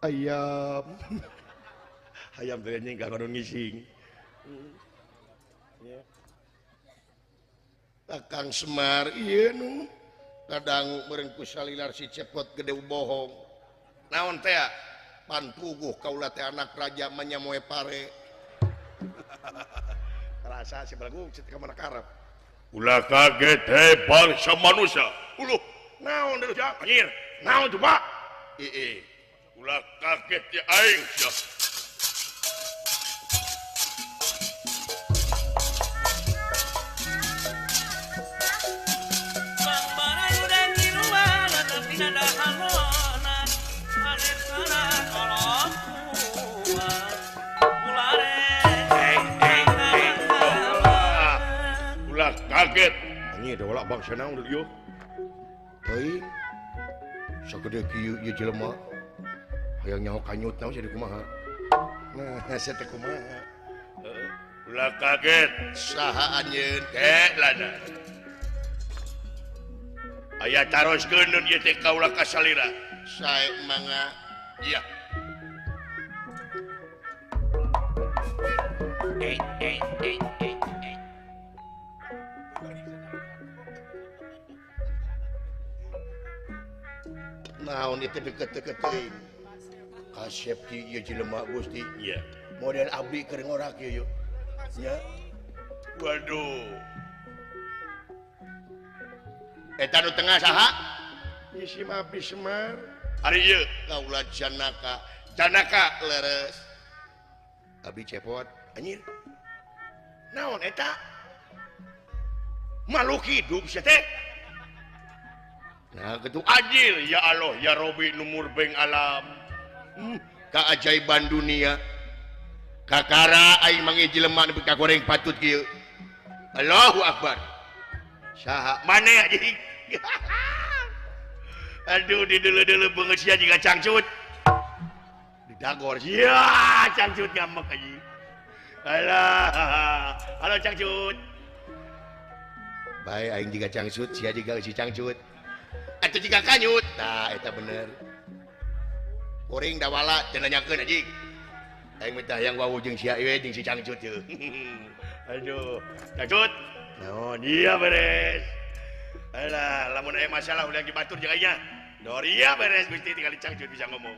Ayam. Hayam teh anjing ka ngising. Ya. Kakang Semar ieu nu kadang meureun ku salilar si Cepot gede bohong. Naon teh? Pan puguh kaula teh anak raja mah nyamoe pare. Rasa si belagu cit ka mana karep. Ulah kaget hei bangsa manusia. Uluh, naon deui sia anjir? Naon coba? Ii. Ulah kaget ya aing sia. Ulah kaget. Anjir da bangsa naon deui ieu? Teuing. Sagede kieu ieu jelema. Hayang nyaho kanyut naon jadi kumaha? Nah, sia teh kumaha? Ulah kaget. Saha anjeun? Teh lana. Aya taroskeun ieu teh kaula ka salira. Sae mangga. Iya. Naon itu deket-deket teuing. Kasep ki ieu jelema Gusti. Iya. Model abdi keur ngorak ieu. Nya. Waduh. Eta nu tengah saha? Isi Abdi Semar. Ari ieu kaula Janaka. Janaka leres. Abdi Cepot anjir. Naon eta? Makhluk hidup sia teh. Nah, gitu ajil ya Allah ya Robi numur beng alam. Keajaiban dunia. Kakara aing mangi jelema nepi ka goreng patut kieu. Allahu Akbar. Saha maneh anjing? Aduh di deuleu-deuleu beungeut sia jiga cangcut. Didagor sia cangcut ngambek anjing. Alah, halo cangcut. Bae aing jiga cangcut, sia jiga si cangcut. Atuh jiga kanyut. Tah eta bener. Kuring dawala teu nanyakeun anjing. Aing mah hayang wawuh jeung sia ieu jeung si cangcut ieu. Aduh, cangcut. Naon? Iya beres. Alah, lamun aya masalah ulah dibatur jeung aing. Dor iya beres Gusti tinggal cangcut bisa ngomong.